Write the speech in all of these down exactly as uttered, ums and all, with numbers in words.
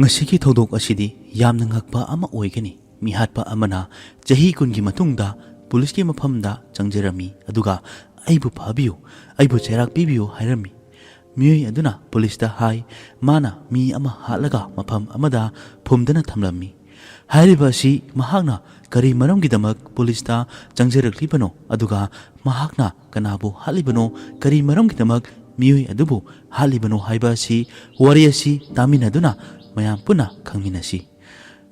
ꯉꯁꯤꯒꯤ ꯊꯧꯗꯣꯛ ꯑꯁꯤꯗꯤ ꯌꯥꯝꯅ ꯉꯛꯄ ꯑꯃ ꯑꯣꯏꯒꯅꯤ꯫ ꯃꯤꯍꯥꯠꯄ ꯑꯃꯅ ꯆꯍꯤ ꯀꯨꯟꯒꯤ ꯃꯇꯨꯡꯗ ꯄꯨꯂꯤꯁꯀꯤ ꯃꯐꯝꯗ ꯆꯪꯖꯔꯝꯃꯤ, ꯑꯗꯨꯒ "ꯑꯩꯕꯨ ꯐꯥꯕꯤꯌꯨ, ꯑꯩꯕꯨ ꯆꯩꯔꯥꯛ ꯄꯤꯕꯤꯌꯨ" ꯍꯥꯏꯔꯝꯃꯤ꯫ ꯃꯤꯑꯣꯏ ꯑꯗꯨꯅ ꯄꯨꯂꯤꯁꯇ ꯍꯥꯏ, ꯃꯥꯅ ꯃꯤ ꯑꯃ ꯍꯥꯠꯂꯒ ꯃꯐꯝ ꯑꯃꯗ ꯐꯨꯝꯗꯅ ꯊꯝꯂꯝꯃꯤ꯫ ꯍꯥꯏꯔꯤꯕ ꯑꯁꯤ ꯃꯍꯥꯛꯅ ꯀꯔꯤ ꯃꯔꯝꯒꯤꯗꯃꯛ ꯄꯨꯂꯤꯁꯇ ꯆꯪꯖꯔꯛꯂꯤꯕꯅꯣ, ꯑꯗꯨꯒ ꯃꯍꯥꯛꯅ ꯀꯅꯥꯕꯨ ꯍꯥꯠꯂꯤꯕꯅꯣ, ꯀꯔꯤ ꯃꯔꯝꯒꯤꯗꯃꯛ ꯃꯤꯑꯣꯏ ꯑꯗꯨꯕꯨ ꯍꯥꯠꯂꯤꯕꯅꯣ ꯍꯥꯏꯕ ꯑꯁꯤ, ꯋꯥꯔꯤ ꯑꯁꯤ ꯇꯥꯃꯤꯟꯅꯗꯨꯅ ꯃꯌꯥꯝ ꯄꯨꯟꯅ ꯈꯪꯃꯤꯟꯅꯁꯤ꯫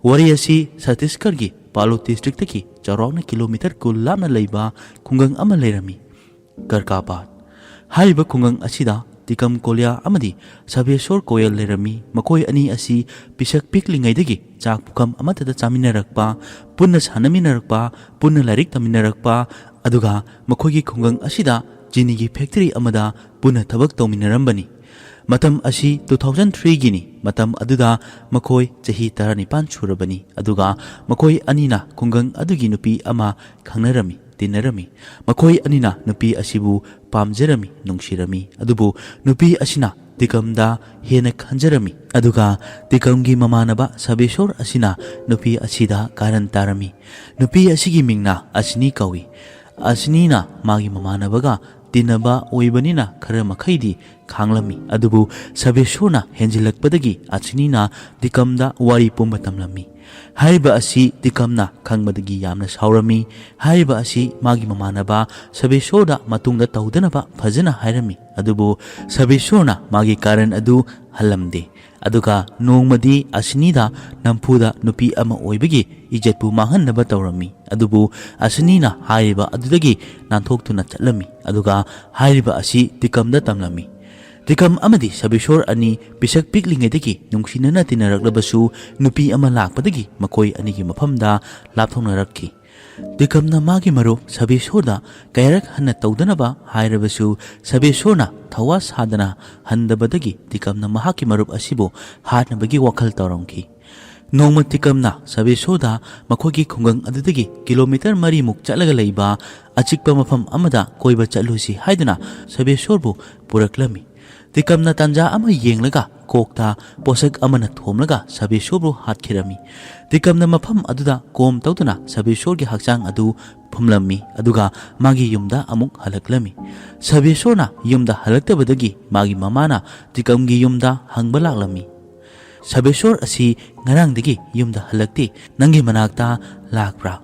ꯋꯥꯔꯤ ꯑꯁꯤ ꯁꯠꯇꯤꯁꯒꯔꯒꯤ ꯄꯥꯂꯨ ꯗꯤꯁꯇ꯭ꯔꯤꯛꯇꯒꯤ ꯆꯥꯎꯔꯥꯛꯅ ꯀꯤꯂꯣꯃꯤꯇꯔ ꯀꯨꯟ ꯂꯥꯞꯅ ꯂꯩꯕ ꯈꯨꯡꯒꯪ ꯑꯃ ꯂꯩꯔꯝꯃꯤ, ꯀꯔꯀꯥꯕꯥꯗ꯫ ꯍꯥꯏꯔꯤꯕ ꯈꯨꯡꯒꯪ ꯑꯁꯤꯗ ꯇꯤꯀꯝ ꯀꯣꯂꯤꯌꯥ ꯑꯃꯗꯤ ꯁꯕꯦꯁꯣꯔ ꯀꯣꯌꯦꯜ ꯂꯩꯔꯝꯃꯤ꯫ ꯃꯈꯣꯏ ꯑꯅꯤ ꯑꯁꯤ ꯄꯤꯁꯛ ꯄꯤꯛꯂꯤꯉꯩꯗꯒꯤ ꯆꯥꯛ ꯄꯨꯈꯝ ꯑꯃꯠꯇꯗ ꯆꯥꯃꯤꯟꯅꯔꯛꯄ, ꯄꯨꯟꯅ ꯁꯥꯟꯅꯃꯤꯟꯅꯔꯛꯄ, ꯄꯨꯟꯅ ꯂꯥꯏꯔꯤꯛ ꯇꯝꯃꯤꯟꯅꯔꯛꯄ, ꯑꯗꯨꯒ ꯃꯈꯣꯏꯒꯤ ꯈꯨꯡꯒꯪ ꯑꯁꯤꯗ ꯆꯤꯅꯤꯒꯤ ꯐꯦꯛꯇꯔꯤ ꯑꯃꯗ ꯄꯨꯟꯅ ꯊꯕꯛ ꯇꯧꯃꯤꯟꯅꯔꯝꯕꯅꯤ꯫ ꯃꯇꯝ ꯑꯁꯤ two thousand three ꯒꯤꯅꯤ꯫ ꯃꯇꯝ ꯑꯗꯨꯗ ꯃꯈꯣꯏ ꯆꯍꯤ ꯇꯔꯥꯅꯤꯄꯥꯟ ꯁꯨꯔꯕꯅꯤ, ꯑꯗꯨꯒ ꯃꯈꯣꯏ ꯑꯅꯤꯅ ꯈꯨꯡꯒꯪ ꯑꯗꯨꯒꯤ ꯅꯨꯄꯤ ꯑꯃ ꯈꯪꯅꯔꯝꯃꯤ, ꯇꯤꯟꯅꯔꯝꯃꯤ꯫ ꯃꯈꯣꯏ ꯑꯅꯤꯅ ꯅꯨꯄꯤ ꯑꯁꯤꯕꯨ ꯄꯥꯝꯖꯔꯝꯃꯤ, ꯅꯨꯡꯁꯤꯔꯝꯃꯤ꯫ ꯑꯗꯨꯕꯨ ꯅꯨꯄꯤ ꯑꯁꯤꯅ ꯇꯤꯀꯝꯗ ꯍꯦꯟꯅ ꯈꯟꯖꯔꯝꯃꯤ꯫ ꯑꯗꯨꯒ ꯇꯤꯀꯝꯒꯤ ꯃꯃꯥꯟꯅꯕ ꯁꯕꯦꯁꯣꯔ ꯑꯁꯤꯅ ꯅꯨꯄꯤ ꯑꯁꯤꯗ ꯀꯥꯔꯟ ꯇꯥꯔꯝꯃꯤ꯫ ꯅꯨꯄꯤ ꯑꯁꯤꯒꯤ ꯃꯤꯡꯅ ꯑꯁꯤꯅꯤ ꯀꯧꯏ꯫ ꯑꯁꯤꯅꯤꯅ ꯃꯥꯒꯤ ꯃꯃꯥꯟꯅꯕꯒ ꯇꯤꯟꯅꯕ ꯑꯣꯏꯕꯅꯤꯅ ꯈꯔ ꯃꯈꯩꯗꯤ ꯈꯥꯡꯂꯝꯃꯤ꯫ ꯑꯗꯨꯕꯨ ꯁꯕꯦꯁꯣꯔꯅ ꯍꯦꯟꯖꯤꯜꯂꯛꯄꯗꯒꯤ ꯑꯁꯤꯅꯤꯅ ꯇꯤꯀꯝꯗ ꯋꯥꯔꯤ ꯄꯨꯝꯕ ꯇꯝꯂꯝꯃꯤ꯫ ꯍꯥꯏꯔꯤꯕ ꯑꯁꯤ ꯇꯤꯀꯝꯅ ꯈꯪꯕꯗꯒꯤ ꯌꯥꯝꯅ ꯁꯥꯎꯔꯝꯃꯤ꯫ ꯍꯥꯏꯔꯤꯕ ꯑꯁꯤ ꯃꯥꯒꯤ ꯃꯃꯥꯟꯅꯕ ꯁꯕꯦꯁꯣꯔꯗ ꯃꯇꯨꯡꯗ ꯇꯧꯗꯅꯕ ꯐꯖꯅ ꯍꯥꯏꯔꯝꯃꯤ꯫ ꯑꯗꯨꯕꯨ ꯁꯕꯦꯁꯣꯔꯅ ꯃꯥꯒꯤ ꯀꯥꯔꯟ ꯑꯗꯨ ꯍꯜꯂꯝꯗꯦ꯫ ꯑꯗꯨꯒ ꯅꯣꯡꯃꯗꯤ ꯑꯁꯤꯅꯤꯗ ꯅꯝꯐꯨꯗ ꯅꯨꯄꯤ ꯑꯃ ꯑꯣꯏꯕꯒꯤ ꯏꯖꯠꯄꯨ ꯃꯥꯡꯍꯟꯅꯕ ꯇꯧꯔꯝꯃꯤ꯫ ꯑꯗꯨꯕꯨ ꯑꯁꯤꯅꯤꯅ ꯍꯥꯏꯔꯤꯕ ꯑꯗꯨꯗꯒꯤ ꯅꯥꯟꯊꯣꯛꯇꯨꯅ ꯆꯠꯂꯝꯃꯤ꯫ ꯑꯗꯨꯒ ꯍꯥꯏꯔꯤꯕ ꯑꯁꯤ ꯇꯤꯀꯝꯗ ꯇꯝꯂꯝꯃꯤ꯫ ꯇꯤꯀꯝ ꯑꯃꯗꯤ ꯁꯕꯦꯁꯣꯔ ꯑꯅꯤ ꯄꯤꯁꯛ ꯄꯤꯛꯂꯤꯉꯩꯗꯒꯤ ꯅꯨꯡꯁꯤꯅꯅ ꯇꯤꯟꯅꯔꯛꯂꯕꯁꯨ, ꯅꯨꯄꯤ ꯑꯃ ꯂꯥꯛꯄꯗꯒꯤ ꯃꯈꯣꯏ ꯑꯅꯤꯒꯤ ꯃꯐꯝꯗ ꯂꯥꯞꯊꯣꯛꯅꯔꯛꯈꯤ꯫ ꯇꯤꯀꯝꯅ ꯃꯥꯒꯤ ꯃꯔꯨꯞ ꯁꯕꯦꯁꯣꯔꯗ ꯀꯌꯥꯔꯛ ꯍꯟꯅ ꯇꯧꯗꯅꯕ ꯍꯥꯏꯔꯕꯁꯨ, ꯁꯕꯦꯁꯣꯔꯅ ꯊꯋꯥ ꯁꯥꯗꯅ ꯍꯟꯗꯕꯗꯒꯤ ꯇꯤꯀꯝꯅ ꯃꯍꯥꯛꯀꯤ ꯃꯔꯨꯞ ꯑꯁꯤꯕꯨ ꯍꯥꯠꯅꯕꯒꯤ ꯋꯥꯈꯜ ꯇꯧꯔꯝꯈꯤ꯫ ꯅꯣꯡꯃ ꯇꯤꯀꯝꯅ ꯁꯕꯦꯁꯣꯔꯗ ꯃꯈꯣꯏꯒꯤ ꯈꯨꯡꯒꯪ ꯑꯗꯨꯗꯒꯤ ꯀꯤꯂꯣꯃꯤꯇꯔ ꯃꯔꯤꯃꯨꯛ ꯆꯠꯂꯒ ꯂꯩꯕ ꯑꯆꯤꯛꯄ ꯃꯐꯝ ꯑꯃꯗ ꯀꯣꯏꯕ ꯆꯠꯂꯨꯁꯤ ꯍꯥꯏꯗꯨꯅ ꯁꯕꯦꯁꯣꯔꯕꯨ ꯄꯨꯔꯛꯂꯝꯃꯤ꯫ ꯇꯤꯀꯝꯅ ꯇꯥꯟꯖꯥ ꯑꯃ ꯌꯦꯡꯂꯒ ꯀꯣꯛꯇ ꯄꯣꯠꯁꯛ ꯑꯃꯅ ꯊꯣꯝꯂꯒ ꯁꯕꯦꯁꯣꯔꯕꯨ ꯍꯥꯠꯈꯤꯔꯝꯃꯤ꯫ ꯇꯤꯀꯝꯅ ꯃꯐꯝ ꯑꯗꯨꯗ ꯀꯣꯝ ꯇꯧꯗꯨꯅ ꯁꯕꯦꯁꯣꯔꯒꯤ ꯍꯛꯆꯥꯡ ꯑꯗꯨ ꯐꯨꯝꯂꯝꯃꯤ, ꯑꯗꯨꯒ ꯃꯥꯒꯤ ꯌꯨꯝꯗ ꯑꯃꯨꯛ ꯍꯜꯂꯛꯂꯝꯃꯤ꯫ ꯁꯕꯦꯁꯣꯔꯅ ꯌꯨꯝꯗ ꯍꯜꯂꯛꯇꯕꯗꯒꯤ ꯃꯥꯒꯤ ꯃꯃꯥꯅ ꯇꯤꯀꯝꯒꯤ ꯌꯨꯝꯗ ꯍꯪꯕ ꯂꯥꯛꯂꯝꯃꯤ, "ꯁꯕꯦꯁꯣꯔ ꯑꯁꯤ ꯉꯔꯥꯡꯗꯒꯤ ꯌꯨꯝꯗ ꯍꯜꯂꯛꯇꯦ, ꯅꯪꯒꯤ ꯃꯅꯥꯛꯇ ꯂꯥꯛꯄ꯭ꯔꯥ?"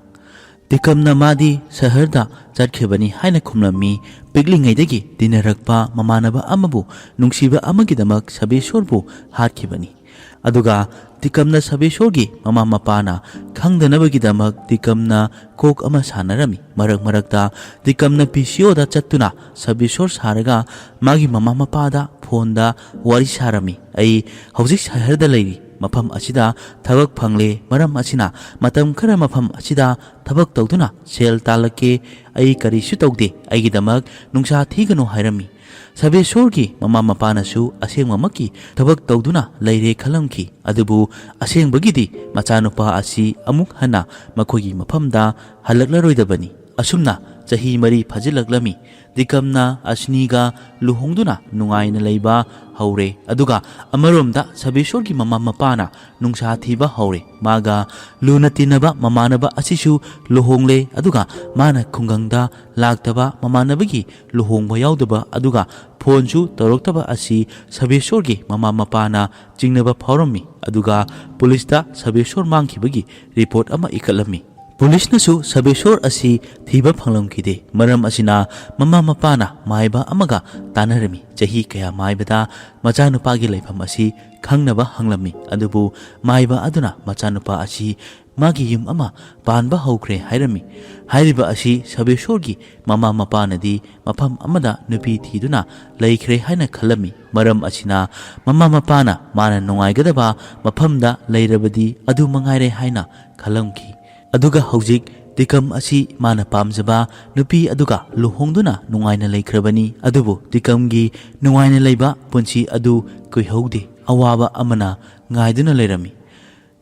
ꯇꯤꯀꯝꯅ ꯃꯥꯗꯤ ꯁꯍꯔꯗ ꯆꯠꯈꯤꯕꯅꯤ ꯍꯥꯏꯅ ꯈꯨꯝꯂꯝꯃꯤ꯫ ꯄꯤꯛꯂꯤꯉꯩꯗꯒꯤ ꯇꯤꯟꯅꯔꯛꯄ ꯃꯃꯥꯟꯅꯕ ꯑꯃꯕꯨ ꯅꯨꯡꯁꯤꯕ ꯑꯃꯒꯤꯗꯃꯛ ꯁꯕꯦꯁꯣꯔꯕꯨ ꯍꯥꯠꯈꯤꯕꯅꯤ꯫ ꯑꯗꯨꯒ ꯇꯤꯀꯝꯅ ꯁꯕꯦꯁꯣꯔꯒꯤ ꯃꯃꯥ ꯃꯄꯥꯅ ꯈꯪꯗꯅꯕꯒꯤꯗꯃꯛ ꯇꯤꯀꯝꯅ ꯀꯣꯛ ꯑꯃ ꯁꯥꯟꯅꯔꯝꯃꯤ꯫ ꯃꯔꯛ ꯃꯔꯛꯇ ꯇꯤꯀꯝꯅ ꯄꯤ ꯁꯤ ꯑꯣꯗ ꯆꯠꯇꯨꯅ ꯁꯕꯦꯁꯣꯔ ꯁꯥꯔꯒ ꯃꯥꯒꯤ ꯃꯃꯥ ꯃꯄꯥꯗ ꯐꯣꯟꯗ ꯋꯥꯔꯤ ꯁꯥꯔꯝꯃꯤ꯫ "ꯑꯩ ꯍꯧꯖꯤꯛ ꯁꯍꯔꯗ ꯂꯩꯔꯤ, ꯃꯐꯝ ꯑꯁꯤꯗ ꯊꯕꯛ ꯐꯪꯂꯦ, ꯃꯔꯝ ꯑꯁꯤꯅ ꯃꯇꯝ ꯈꯔ ꯃꯐꯝ ꯑꯁꯤꯗ ꯊꯕꯛ ꯇꯧꯗꯨꯅ ꯁꯦꯜ ꯇꯥꯜꯂꯛꯀꯦ꯫ ꯑꯩ ꯀꯔꯤꯁꯨ ꯇꯧꯗꯦ, ꯑꯩꯒꯤꯗꯃꯛ ꯅꯨꯡꯁꯥ ꯊꯤꯒꯅꯨ" ꯍꯥꯏꯔꯝꯃꯤ꯫ ꯁꯕꯦꯁꯣꯔꯒꯤ ꯃꯃꯥ ꯃꯄꯥꯅꯁꯨ ꯑꯁꯦꯡꯕꯃꯛꯀꯤ ꯊꯕꯛ ꯇꯧꯗꯨꯅ ꯂꯩꯔꯦ ꯈꯜꯂꯝꯈꯤ꯫ ꯑꯗꯨꯕꯨ ꯑꯁꯦꯡꯕꯒꯤꯗꯤ ꯃꯆꯥꯅꯨꯄꯥ ꯑꯁꯤ ꯑꯃꯨꯛ ꯍꯟꯅ ꯃꯈꯣꯏꯒꯤ ꯃꯐꯝꯗ ꯍꯜꯂꯛꯂꯔꯣꯏꯗꯕꯅꯤ꯫ ꯑꯁꯨꯝꯅ ꯆꯍꯤ ꯃꯔꯤ ꯐꯥꯖꯤꯜꯂꯛꯂꯝꯃꯤ꯫ ꯇꯤꯀꯝꯅ ꯑꯁꯅꯤꯒ ꯂꯨꯍꯣꯡꯗꯨꯅ ꯅꯨꯡꯉꯥꯏꯅ ꯂꯩꯕ ꯍꯧꯔꯦ꯫ ꯑꯗꯨꯒ ꯑꯃꯔꯣꯝꯗ ꯁꯕꯦꯁꯣꯔꯒꯤ ꯃꯃꯥ ꯃꯄꯥꯅ ꯅꯨꯡꯁꯥ ꯊꯤꯕ ꯍꯧꯔꯦ꯫ ꯃꯥꯒ ꯂꯨꯅ ꯇꯤꯟꯅꯕ ꯃꯃꯥꯟꯅꯕ ꯑꯁꯤꯁꯨ ꯂꯨꯍꯣꯡꯂꯦ꯫ ꯑꯗꯨꯒ ꯃꯥꯅ ꯈꯨꯡꯒꯪꯗ ꯂꯥꯛꯇꯕ, ꯃꯃꯥꯟꯅꯕꯒꯤ ꯂꯨꯍꯣꯡꯕ ꯌꯥꯎꯗꯕ, ꯑꯗꯨꯒ ꯐꯣꯟꯁꯨ ꯇꯧꯔꯛꯇꯕ ꯑꯁꯤ ꯁꯕꯦꯁꯣꯔꯒꯤ ꯃꯃꯥ ꯃꯄꯥꯅ ꯆꯤꯡꯅꯕ ꯐꯥꯎꯔꯝꯃꯤ꯫ ꯑꯗꯨꯒ ꯄꯨꯂꯤꯁꯇ ꯁꯕꯦꯁꯣꯔ ꯃꯥꯡꯈꯤꯕꯒꯤ ꯔꯤꯄꯣꯔꯠ ꯑꯃ ꯏꯈꯠꯂꯝꯃꯤ꯫ ꯄꯨꯂꯤꯁꯅꯁꯨ ꯁꯕꯦꯁꯣꯔ ꯑꯁꯤ ꯊꯤꯕ ꯐꯪꯂꯝꯈꯤꯗꯦ꯫ ꯃꯔꯝ ꯑꯁꯤꯅ ꯃꯃꯥ ꯃꯄꯥꯅ ꯃꯥꯏꯕ ꯑꯃꯒ ꯇꯥꯟꯅꯔꯝꯃꯤ꯫ ꯆꯍꯤ ꯀꯌꯥ ꯃꯥꯏꯕꯗ ꯃꯆꯥꯅꯨꯄꯥꯒꯤ ꯂꯩꯐꯝ ꯑꯁꯤ ꯈꯪꯅꯕ ꯍꯪꯂꯝꯃꯤ꯫ ꯑꯗꯨꯕꯨ ꯃꯥꯏꯕ ꯑꯗꯨꯅ ꯃꯆꯥꯅꯨꯄꯥ ꯑꯁꯤ ꯃꯥꯒꯤ ꯌꯨꯝ ꯑꯃ ꯄꯥꯟꯕ ꯍꯧꯈ꯭ꯔꯦ ꯍꯥꯏꯔꯝꯃꯤ꯫ ꯍꯥꯏꯔꯤꯕ ꯑꯁꯤ ꯁꯕꯦꯁꯣꯔꯒꯤ ꯃꯃꯥ ꯃꯄꯥꯅꯗꯤ ꯃꯐꯝ ꯑꯃꯗ ꯅꯨꯄꯤ ꯊꯤꯗꯨꯅ ꯂꯩꯈ꯭ꯔꯦ ꯍꯥꯏꯅ ꯈꯜꯂꯝꯃꯤ꯫ ꯃꯔꯝ ꯑꯁꯤꯅ ꯃꯃꯥ ꯃꯄꯥꯅ ꯃꯥꯅ ꯅꯨꯡꯉꯥꯏꯒꯗꯕ ꯃꯐꯝꯗ ꯂꯩꯔꯕꯗꯤ ꯑꯗꯨ ꯃꯉꯥꯏꯔꯦ ꯍꯥꯏꯅ ꯈꯜꯂꯝꯈꯤ꯫ ꯑꯗꯨꯒ ꯍꯧꯖꯤꯛ ꯇꯤꯀꯝ ꯑꯁꯤ ꯃꯥꯅ ꯄꯥꯝꯖꯕ ꯅꯨꯄꯤ ꯑꯗꯨꯒ ꯂꯨꯍꯣꯡꯗꯨꯅ ꯅꯨꯡꯉꯥꯏꯅ ꯂꯩꯈ꯭ꯔꯕꯅꯤ꯫ ꯑꯗꯨꯕꯨ ꯇꯤꯀꯝꯒꯤ ꯅꯨꯡꯉꯥꯏꯅ ꯂꯩꯕ ꯄꯨꯟꯁꯤ ꯑꯗꯨ ꯀꯨꯏꯍꯧꯗꯦ꯫ ꯑꯋꯥꯕ ꯑꯃꯅ ꯉꯥꯏꯗꯨꯅ ꯂꯩꯔꯝꯃꯤ꯫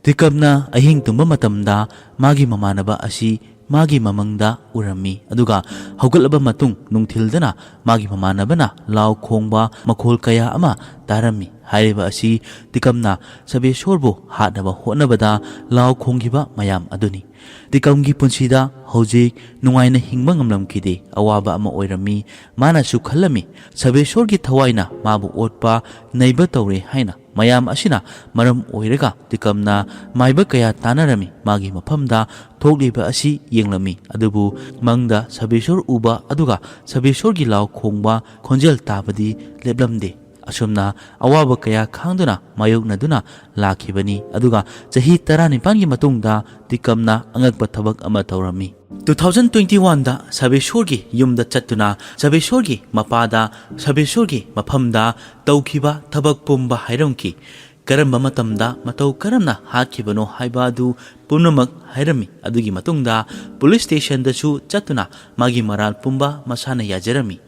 ꯇꯤꯀꯝꯅ ꯑꯍꯤꯡ ꯇꯨꯝꯕ ꯃꯇꯝꯗ ꯃꯥꯒꯤ ꯃꯃꯥꯟꯅꯕ ꯑꯁꯤ ꯃꯥꯒꯤ ꯃꯃꯪꯗ ꯎꯔꯝꯃꯤ꯫ ꯑꯗꯨꯒ ꯍꯧꯒꯠꯂꯕ ꯃꯇꯨꯡ ꯅꯨꯡꯊꯤꯜꯗꯅ ꯃꯥꯒꯤ ꯃꯃꯥꯟꯅꯕꯅ ꯂꯥꯎ ꯈꯣꯡꯕ ꯃꯈꯣꯜ ꯀꯌꯥ ꯑꯃ ꯇꯥꯔꯝꯃꯤ꯫ ꯍꯥꯏꯔꯤꯕ ꯑꯁꯤ ꯇꯤꯀꯝꯅ ꯁꯕꯦꯁꯣꯔꯕꯨ ꯍꯥꯠꯅꯕ ꯍꯣꯠꯅꯕꯗ ꯂꯥꯎ ꯈꯣꯡꯈꯤꯕ ꯃꯌꯥꯝ ꯑꯗꯨꯅꯤ꯫ ꯇꯤꯀꯝꯒꯤ ꯄꯨꯟꯁꯤꯗ ꯍꯧꯖꯤꯛ ꯅꯨꯡꯉꯥꯏꯅ ꯍꯤꯡꯕ ꯉꯝꯂꯝꯈꯤꯗꯦ꯫ ꯑꯋꯥꯕ ꯑꯃ ꯑꯣꯏꯔꯝꯃꯤ꯫ ꯃꯥꯅꯁꯨ ꯈꯜꯂꯝꯃꯤ, ꯁꯕꯦꯁꯣꯔꯒꯤ ꯊꯋꯥꯏꯅ ꯃꯥꯕꯨ ꯑꯣꯠꯄ ꯅꯩꯕ ꯇꯧꯔꯦ ꯍꯥꯏꯅ꯫ ꯃꯌꯥꯝ ꯑꯁꯤꯅ ꯃꯔꯝ ꯑꯣꯏꯔꯒ ꯇꯤꯀꯝꯅ ꯃꯥꯏꯕ ꯀꯌꯥ ꯇꯥꯟꯅꯔꯝꯃꯤ꯫ ꯃꯥꯒꯤ ꯃꯐꯝꯗ ꯊꯣꯛꯂꯤꯕ ꯑꯁꯤ ꯌꯦꯡꯂꯝꯃꯤ꯫ ꯑꯗꯨꯕꯨ ꯃꯪꯗ ꯁꯕꯦꯁꯣꯔ ꯎꯕ ꯑꯗꯨꯒ ꯁꯕꯦꯁꯣꯔꯒꯤ ꯂꯥꯎ ꯈꯣꯡꯕ ꯈꯣꯟꯖꯦꯜ ꯇꯥꯕꯗꯤ ꯂꯦꯞꯂꯝꯗꯦ꯫ ꯑꯁꯨꯝꯅ ꯑꯋꯥꯕ ꯀꯌꯥ ꯈꯥꯡꯗꯨꯅ ꯃꯥꯌꯣꯛꯅꯗꯨꯅ ꯂꯥꯛꯈꯤꯕꯅꯤ꯫ ꯑꯗꯨꯒ ꯆꯍꯤ ꯇꯔꯥꯅꯤꯄꯥꯟꯒꯤ ꯃꯇꯨꯡꯗ ꯇꯤꯀꯝꯅ ꯑꯉꯛꯄ ꯊꯕꯛ ꯑꯃ ꯇꯧꯔꯝꯃꯤ꯫ ꯇꯨ ꯊꯥꯎꯖꯟ ꯇ꯭ꯋꯦꯟꯇꯤ ꯋꯥꯟꯗ ꯁꯕꯦꯁꯣꯔꯒꯤ ꯌꯨꯝꯗ ꯆꯠꯇꯨꯅ ꯁꯕꯦꯁꯣꯔꯒꯤ ꯃꯄꯥꯗ ꯁꯕꯦꯁꯣꯔꯒꯤ ꯃꯐꯝꯗ ꯇꯧꯈꯤꯕ ꯊꯕꯛ ꯄꯨꯝꯕ ꯍꯥꯏꯔꯝꯈꯤ꯫ ꯀꯔꯝꯕ ꯃꯇꯝꯗ ꯃꯇꯧ ꯀꯔꯝꯅ ꯍꯥꯠꯈꯤꯕꯅꯣ ꯍꯥꯏꯕ ꯑꯗꯨ ꯄꯨꯝꯅꯃꯛ ꯍꯥꯏꯔꯝꯃꯤ꯫ ꯑꯗꯨꯒꯤ ꯃꯇꯨꯡꯗ ꯄꯨꯂꯤꯁ ꯁ꯭ꯇꯦꯁꯟꯗꯁꯨ ꯆꯠꯇꯨꯅ ꯃꯥꯒꯤ ꯃꯔꯥꯜ ꯄꯨꯝꯕ ꯃꯁꯥꯅ ꯌꯥꯖꯔꯝꯃꯤ꯫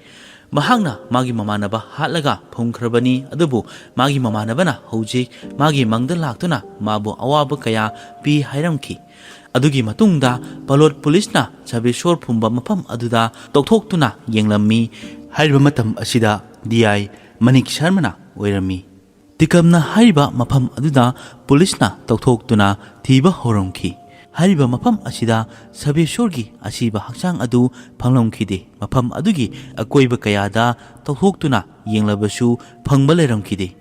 ꯃꯍꯥꯛꯅ ꯃꯥꯒꯤ ꯃꯃꯥꯟꯅꯕ ꯍꯥꯠꯂꯒ ꯐꯨꯝꯈ꯭ꯔꯕꯅꯤ, ꯑꯗꯨꯕꯨ ꯃꯥꯒꯤ ꯃꯃꯥꯟꯅꯕꯅ ꯍꯧꯖꯤꯛ ꯃꯥꯒꯤ ꯃꯪꯗ ꯂꯥꯛꯇꯨꯅ ꯃꯥꯕꯨ ꯑꯋꯥꯕ ꯀꯌꯥ ꯄꯤ ꯍꯥꯏꯔꯝꯈꯤ꯫ ꯑꯗꯨꯒꯤ ꯃꯇꯨꯡꯗ ꯄꯂꯣꯠ ꯄꯨꯂꯤꯁꯅ ꯁꯕꯦꯁꯣꯔ ꯐꯨꯝꯕ ꯃꯐꯝ ꯑꯗꯨꯗ ꯇꯧꯊꯣꯛꯇꯨꯅ ꯌꯦꯡꯂꯝꯃꯤ꯫ ꯍꯥꯏꯔꯤꯕ ꯃꯇꯝ ꯑꯁꯤꯗ ꯗꯤ ꯑꯥꯏ ꯃꯅꯤꯛ ꯁꯔꯃꯅ ꯑꯣꯏꯔꯝꯃꯤ꯫ ꯇꯤꯀꯝꯅ ꯍꯥꯏꯔꯤꯕ ꯃꯐꯝ ꯑꯗꯨꯗ ꯄꯨꯂꯤꯁꯅ ꯇꯧꯊꯣꯛꯇꯨꯅ ꯊꯤꯕ ꯍꯧꯔꯝꯈꯤ꯫ ꯍꯥꯏꯔꯤꯕ ꯃꯐꯝ ꯑꯁꯤꯗ ꯁꯕꯦꯁꯣꯔꯒꯤ ꯑꯁꯤꯕ ꯍꯛꯆꯥꯡ ꯑꯗꯨ ꯐꯪꯂꯝꯈꯤꯗꯦ꯫ ꯃꯐꯝ ꯑꯗꯨꯒꯤ ꯑꯀꯣꯏꯕ ꯀꯌꯥꯗ ꯇꯧꯊꯣꯛꯇꯨꯅ ꯌꯦꯡꯂꯕꯁꯨ ꯐꯪꯕ ꯂꯩꯔꯝꯈꯤꯗꯦ꯫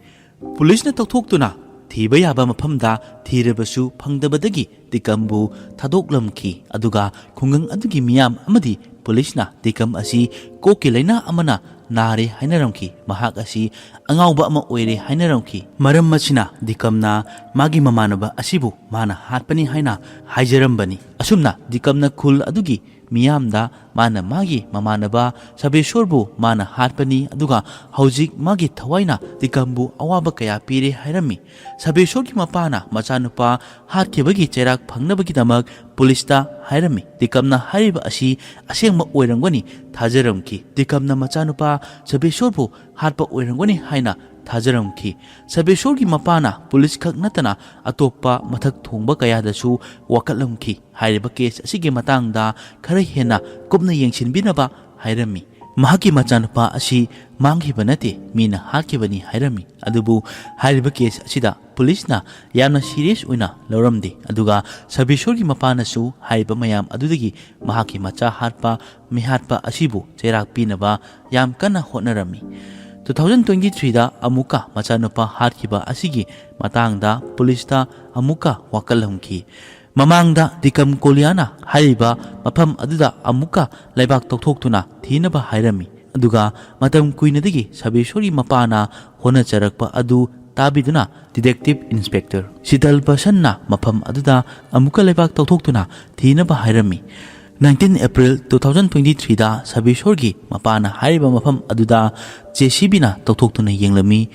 ꯄꯨꯂꯤꯁꯅ ꯇꯧꯊꯣꯛꯇꯨꯅ ꯊꯤꯕ ꯌꯥꯕ ꯃꯐꯝꯗ ꯊꯤꯔꯕꯁꯨ ꯐꯪꯗꯕꯗꯒꯤ ꯇꯤꯀꯝꯕꯨ ꯊꯥꯗꯣꯛꯂꯝꯈꯤ꯫ ꯑꯗꯨꯒ ꯈꯨꯡꯒꯪ ꯑꯗꯨꯒꯤ ꯃꯤꯌꯥꯝ ꯑꯃꯗꯤ ꯄꯨꯂꯤꯁꯅ ꯇꯤꯀꯝ ꯑꯁꯤ ꯀꯣꯛꯀꯤ ꯂꯥꯏꯅꯥ ꯑꯃꯅ ꯅꯥꯔꯦ ꯍꯥꯏꯅꯔꯝꯈꯤ꯫ ꯃꯍꯥꯛ ꯑꯁꯤ ꯑꯉꯥꯎꯕ ꯑꯃ ꯑꯣꯏꯔꯦ ꯍꯥꯏꯅꯔꯝꯈꯤ꯫ ꯃꯔꯝ ꯑꯁꯤꯅ ꯗꯤꯀꯝꯅ ꯃꯥꯒꯤ ꯃꯃꯥꯟꯅꯕ ꯑꯁꯤꯕꯨ ꯃꯥꯅ ꯍꯥꯠꯄꯅꯤ ꯍꯥꯏꯅ ꯍꯥꯏꯖꯔꯝꯕꯅꯤ꯫ ꯑꯁꯨꯝꯅ ꯗꯤꯀꯝꯅ ꯈꯨꯜ ꯑꯗꯨꯒꯤ ꯃꯤꯌꯥꯝꯗ ꯃꯥꯅ ꯃꯥꯒꯤ ꯃꯃꯥꯟꯅꯕ ꯁꯕꯦꯁꯣꯔꯕꯨ ꯃꯥꯅ ꯍꯥꯠꯄꯅꯤ, ꯑꯗꯨꯒ ꯍꯧꯖꯤꯛ ꯃꯥꯒꯤ ꯊꯋꯥꯏꯅ ꯗꯤꯀꯝꯕꯨ ꯑꯋꯥꯕ ꯀꯌꯥ ꯄꯤꯔꯦ ꯍꯥꯏꯔꯝꯃꯤ꯫ ꯁꯕꯦꯁꯣꯔꯒꯤ ꯃꯄꯥꯅ ꯃꯆꯥꯅꯨꯄꯥ ꯍꯥꯠꯈꯤꯕꯒꯤ ꯆꯩꯔꯥꯛ ꯐꯪꯅꯕꯒꯤꯗꯃꯛ ꯄꯨꯂꯤꯁꯇ ꯍꯥꯏꯔꯝꯃꯤ꯫ ꯗꯤꯀꯝꯅ ꯍꯥꯏꯔꯤꯕ ꯑꯁꯤ ꯑꯁꯦꯡꯕ ꯑꯣꯏꯔꯝꯒꯅꯤ ꯊꯥꯖꯔꯝꯈꯤ꯫ ꯗꯤꯀꯝꯅ ꯃꯆꯥꯅꯨꯄꯥ ꯁꯕꯦꯁꯣꯔꯕꯨ ꯍꯥꯠꯄ ꯑꯣꯏꯔꯝꯒꯅꯤ ꯍꯥꯏꯅ ꯊꯥꯖꯔꯝꯈꯤ꯫ ꯁꯕꯦꯁꯣꯔꯒꯤ ꯃꯄꯥꯅ ꯄꯨꯂꯤꯁ ꯈꯛ ꯅꯠꯇꯅ ꯑꯇꯣꯞꯄ ꯃꯊꯛ ꯊꯣꯡꯕ ꯀꯌꯥꯗꯁꯨ ꯋꯥꯀꯠꯂꯝꯈꯤ꯫ ꯍꯥꯏꯔꯤꯕ ꯀꯦꯁ ꯑꯁꯤꯒꯤ ꯃꯇꯥꯡꯗ ꯈꯔ ꯍꯦꯟꯅ ꯀꯨꯞꯅ ꯌꯦꯡꯁꯤꯟꯕꯤꯅꯕ ꯍꯥꯏꯔꯝꯃꯤ꯫ ꯃꯍꯥꯛꯀꯤ ꯃꯆꯥꯅꯨꯄꯥ ꯑꯁꯤ ꯃꯥꯡꯈꯤꯕ ꯅꯠꯇꯦ, ꯃꯤꯅ ꯍꯥꯠꯈꯤꯕꯅꯤ ꯍꯥꯏꯔꯝꯃꯤ꯫ ꯑꯗꯨꯕꯨ ꯍꯥꯏꯔꯤꯕ ꯀꯦꯁ ꯑꯁꯤꯗ ꯄꯨꯂꯤꯁꯅ ꯌꯥꯝꯅ ꯁꯤꯔꯤꯌꯁ ꯑꯣꯏꯅ ꯂꯧꯔꯝꯗꯦ꯫ ꯑꯗꯨꯒ ꯁꯕꯦꯁꯣꯔꯒꯤ ꯃꯄꯥꯅꯁꯨ ꯍꯥꯏꯔꯤꯕ ꯃꯌꯥꯝ ꯑꯗꯨꯗꯒꯤ ꯃꯍꯥꯛꯀꯤ ꯃꯆꯥ ꯍꯥꯠꯄ, ꯃꯤꯍꯥꯠꯄ ꯑꯁꯤꯕꯨ ꯆꯩꯔꯥꯛ ꯄꯤꯅꯕ ꯌꯥꯝ ꯀꯟꯅ ꯍꯣꯠꯅꯔꯝꯃꯤ꯫ ꯇꯨ ꯊꯥꯎꯖꯟ ꯇ꯭ꯋꯦꯟꯇꯤ ꯊ꯭ꯔꯤꯗ ꯑꯃꯨꯛꯀ ꯃꯆꯥꯅꯨꯄꯥ ꯍꯥꯠꯈꯤꯕ ꯑꯁꯤꯒꯤ ꯃꯇꯥꯡꯗ ꯄꯨꯂꯤꯁꯇ ꯑꯃꯨꯛꯀ ꯋꯥꯀꯠꯂꯝꯈꯤ꯫ ꯃꯃꯥꯡꯗ ꯗꯤꯀꯝ ꯀꯣꯂꯤꯌꯥꯅ ꯍꯥꯏꯔꯤꯕ ꯃꯐꯝ ꯑꯗꯨꯗ ꯑꯃꯨꯛꯀ ꯂꯩꯕꯥꯛ ꯇꯧꯊꯣꯛꯇꯨꯅ ꯊꯤꯅꯕ ꯍꯥꯏꯔꯝꯃꯤ꯫ ꯑꯗꯨꯒ ꯃꯇꯝ ꯀꯨꯏꯅꯗꯒꯤ ꯁꯕꯦꯁꯣꯔꯒꯤ ꯃꯄꯥꯅ ꯍꯣꯠꯅꯖꯔꯛꯄ ꯑꯗꯨ ꯇꯥꯕꯤꯗꯨꯅ ꯗꯤꯇꯦꯛꯇꯤꯚ ꯏꯟꯁꯄꯦꯛꯇꯔ ꯁꯤꯇꯜ ꯕꯁꯟꯅ ꯃꯐꯝ ꯑꯗꯨꯗ ꯑꯃꯨꯛꯀ ꯂꯩꯕꯥꯛ ꯇꯧꯊꯣꯛꯇꯨꯅ ꯊꯤꯅꯕ ꯍꯥꯏꯔꯝꯃꯤ꯫ Nineteen April two thousand twenty ꯊ꯭ꯔꯤꯗ ꯁꯕꯦꯁꯣꯔꯒꯤ ꯃꯄꯥꯅ ꯍꯥꯏꯔꯤꯕ ꯃꯐꯝ ꯑꯗꯨꯗ ꯖꯦ ꯁꯤ ꯕꯤꯅ ꯇꯧꯊꯣꯛꯇꯨꯅ ꯌꯦꯡꯂꯝꯃꯤ꯫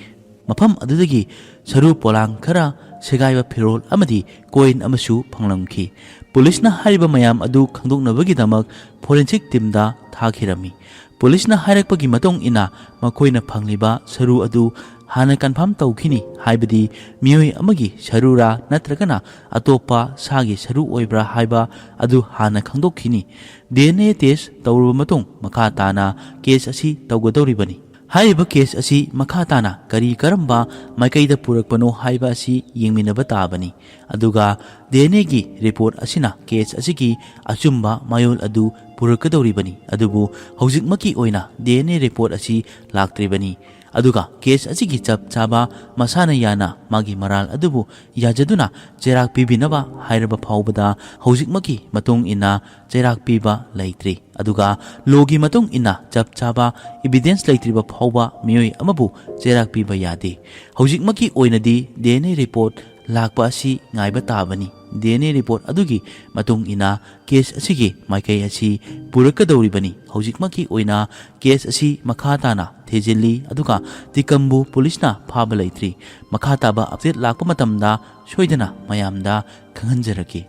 ꯃꯐꯝ ꯑꯗꯨꯗꯒꯤ ꯁꯔꯨ ꯄꯣꯂꯥꯡ ꯈꯔ, ꯁꯦꯒꯥꯏꯕ ꯐꯤꯔꯣꯜ ꯑꯃꯗꯤ ꯀꯣꯏꯟ ꯑꯃꯁꯨ ꯐꯪꯂꯝꯈꯤ꯫ ꯄꯨꯂꯤꯁꯅ ꯍꯥꯏꯔꯤꯕ ꯃꯌꯥꯝ ꯑꯗꯨ ꯈꯪꯗꯣꯛꯅꯕꯒꯤꯗꯃꯛ ꯐꯣꯔꯦꯟꯁꯤꯛ ꯇꯤꯝꯗ ꯊꯥꯈꯤꯔꯝꯃꯤ꯫ ꯄꯨꯂꯤꯁꯅ ꯍꯥꯏꯔꯛꯄꯒꯤ ꯃꯇꯨꯡ ꯏꯟꯅ ꯃꯈꯣꯏꯅ ꯐꯪꯂꯤꯕ ꯁꯔꯨ ꯑꯗꯨ ꯍꯥꯟꯅ ꯀꯟꯐꯥꯔꯝ ꯇꯧꯈꯤꯅꯤ, ꯍꯥꯏꯕꯗꯤ ꯃꯤꯑꯣꯏ ꯑꯃꯒꯤ ꯁꯔꯨꯔꯥ ꯅꯠꯇ꯭ꯔꯒꯅ ꯑꯇꯣꯞꯄ ꯁꯥꯒꯤ ꯁꯔꯨ ꯑꯣꯏꯕ꯭ꯔꯥ ꯍꯥꯏꯕ ꯑꯗꯨ ꯍꯥꯟꯅ ꯈꯪꯗꯣꯛꯈꯤꯅꯤ꯫ ꯗꯤ ꯑꯦꯟ ꯑꯦ ꯇꯦꯁ ꯇꯧꯔꯕ ꯃꯇꯨꯡ ꯃꯈꯥ ꯇꯥꯅ ꯀꯦꯁ ꯑꯁꯤ ꯇꯧꯒꯗꯧꯔꯤꯕꯅꯤ꯫ ꯍꯥꯏꯔꯤꯕ ꯀꯦꯁ ꯑꯁꯤ ꯃꯈꯥ ꯇꯥꯅ ꯀꯔꯤ ꯀꯔꯝꯕ ꯃꯥꯏꯀꯩꯗ ꯄꯨꯔꯛꯄꯅꯣ ꯍꯥꯏꯕ ꯑꯁꯤ ꯌꯦꯡꯃꯤꯟꯅꯕ ꯇꯥꯕꯅꯤ꯫ ꯑꯗꯨꯒ ꯗꯤ ꯑꯦꯟ ꯑꯦꯒꯤ ꯔꯤꯄꯣꯔꯠ ꯑꯁꯤꯅ ꯀꯦꯁ ꯑꯁꯤꯒꯤ ꯑꯆꯨꯝꯕ ꯃꯌꯣꯜ ꯑꯗꯨ ꯄꯨꯔꯛꯀꯗꯧꯔꯤꯕꯅꯤ꯫ ꯑꯗꯨꯕꯨ ꯍꯧꯖꯤꯛꯃꯛꯀꯤ ꯑꯣꯏꯅ ꯗꯤ ꯑꯦꯟ ꯑꯦ ꯔꯤꯄꯣꯔꯠ ꯑꯁꯤ ꯂꯥꯛꯇ꯭ꯔꯤꯕꯅꯤ꯫ ꯑꯗꯨꯒ ꯀꯦꯁ ꯑꯁꯤꯒꯤ ꯆꯞ ꯆꯥꯕ ꯃꯁꯥꯅ ꯌꯥꯅ ꯃꯥꯒꯤ ꯃꯔꯥꯜ ꯑꯗꯨꯕꯨ ꯌꯥꯖꯗꯨꯅ ꯆꯩꯔꯥꯛ ꯄꯤꯕꯤꯅꯕ ꯍꯥꯏꯔꯕ ꯐꯥꯎꯕꯗ ꯍꯧꯖꯤꯛꯃꯛꯀꯤ ꯃꯇꯨꯡ ꯏꯟꯅ ꯆꯩꯔꯥꯛ ꯄꯤꯕ ꯂꯩꯇ꯭ꯔꯤ꯫ ꯑꯗꯨꯒ ꯂꯣꯒꯤ ꯃꯇꯨꯡ ꯏꯟꯅ ꯆꯞ ꯆꯥꯕ ꯏꯕꯤꯗꯦꯟꯁ ꯂꯩꯇ꯭ꯔꯤꯕ ꯐꯥꯎꯕ ꯃꯤꯑꯣꯏ ꯑꯃꯕꯨ ꯆꯩꯔꯥꯛ ꯄꯤꯕ ꯌꯥꯗꯦ꯫ ꯍꯧꯖꯤꯛꯃꯛꯀꯤ ꯑꯣꯏꯅꯗꯤ ꯗꯤ ꯑꯦꯟ ꯑꯦ ꯔꯤꯄꯣꯔꯠ ꯂꯥꯛꯄ ꯑꯁꯤ ꯉꯥꯏꯕ ꯇꯥꯕꯅꯤ꯫ ꯗꯤ ꯑꯦꯟ ꯑꯦ ꯔꯤꯄꯣꯔꯠ ꯑꯗꯨꯒꯤ ꯃꯇꯨꯡ ꯏꯟꯅ ꯀꯦꯁ ꯑꯁꯤꯒꯤ ꯃꯥꯏꯀꯩ ꯑꯁꯤ ꯄꯨꯔꯛꯀꯗꯧꯔꯤꯕꯅꯤ꯫ ꯍꯧꯖꯤꯛꯃꯛꯀꯤ ꯑꯣꯏꯅ ꯀꯦꯁ ꯑꯁꯤ ꯃꯈꯥ ꯇꯥꯅ ꯊꯤꯖꯤꯜꯂꯤ, ꯑꯗꯨꯒ ꯇꯤꯀꯝꯕꯨ ꯄꯨꯂꯤꯁꯅ ꯐꯥꯕ ꯂꯩꯇ꯭ꯔꯤ꯫ ꯃꯈꯥ ꯇꯥꯕ ꯑꯞꯗꯦꯠ ꯂꯥꯛꯄ ꯃꯇꯝꯗ ꯁꯣꯏꯗꯅ ꯃꯌꯥꯝꯗ ꯈꯪꯍꯟꯖꯔꯛꯀꯦ꯫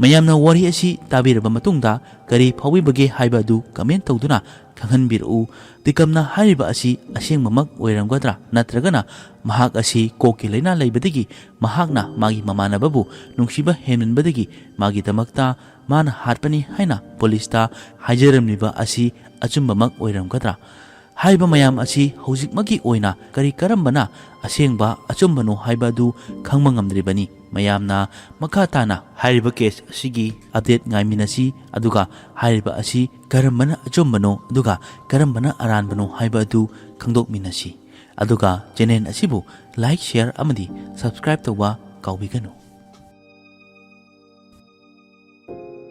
ꯃꯌꯥꯝꯅ ꯋꯥꯔꯤ ꯑꯁꯤ ꯇꯥꯕꯤꯔꯕ ꯃꯇꯨꯡꯗ ꯀꯔꯤ ꯐꯥꯎꯕꯤꯕꯒꯦ ꯍꯥꯏꯕ ꯑꯗꯨ comment ꯇꯧꯗꯨꯅ ꯈꯪꯍꯟꯕꯤꯔꯛꯎ꯫ ꯇꯤꯀꯝꯅ ꯍꯥꯏꯔꯤꯕ ꯑꯁꯤ ꯑꯁꯦꯡꯕꯃꯛ ꯑꯣꯏꯔꯝꯒꯗ꯭ꯔꯥ, ꯅꯠꯇ꯭ꯔꯒꯅ ꯃꯍꯥꯛ ꯑꯁꯤ ꯀꯣꯛꯀꯤ ꯂꯥꯏꯅꯥ ꯂꯩꯕꯗꯒꯤ ꯃꯍꯥꯛꯅ ꯃꯥꯒꯤ ꯃꯃꯥꯟꯅꯕꯕꯨ ꯅꯨꯡꯁꯤꯕ ꯍꯦꯟꯃꯟꯕꯗꯒꯤ ꯃꯥꯒꯤꯗꯃꯛꯇ ꯃꯥꯅ ꯍꯥꯠꯄꯅꯤ ꯍꯥꯏꯅ ꯄꯨꯂꯤꯁꯇ ꯍꯥꯏꯖꯔꯝꯂꯤꯕ ꯑꯁꯤ ꯑꯆꯨꯝꯕꯃꯛ ꯑꯣꯏꯔꯝꯒꯗ꯭ꯔꯥ? ꯍꯥꯏꯔꯤꯕ ꯃꯌꯥꯝ ꯑꯁꯤ ꯍꯧꯖꯤꯛꯃꯛꯀꯤ ꯑꯣꯏꯅ ꯀꯔꯤ ꯀꯔꯝꯕꯅ ꯑꯁꯦꯡꯕ ꯑꯆꯨꯝꯕꯅꯣ ꯍꯥꯏꯕ ꯑꯗꯨ ꯈꯪꯕ ꯉꯝꯗ꯭ꯔꯤꯕꯅꯤ꯫ ꯃꯌꯥꯝꯅ ꯃꯈꯥ ꯇꯥꯅ ꯍꯥꯏꯔꯤꯕ case ꯑꯁꯤꯒꯤ update ꯉꯥꯏꯃꯤꯟꯅꯁꯤ, ꯑꯗꯨꯒ ꯍꯥꯏꯔꯤꯕ ꯑꯁꯤ ꯀꯔꯝꯕꯅ ꯑꯆꯨꯝꯕꯅꯣ ꯑꯗꯨꯒ ꯀꯔꯝꯕꯅ ꯑꯔꯥꯟꯕꯅꯣ ꯍꯥꯏꯕ ꯑꯗꯨ ꯈꯪꯗꯣꯛꯃꯤꯟꯅꯁꯤ꯫ ꯑꯗꯨꯒ channel ꯑꯁꯤꯕꯨ like, share ꯑꯃꯗꯤ subscribe ꯇꯧꯕ ꯀꯥꯎꯕꯤꯒꯅꯨ꯫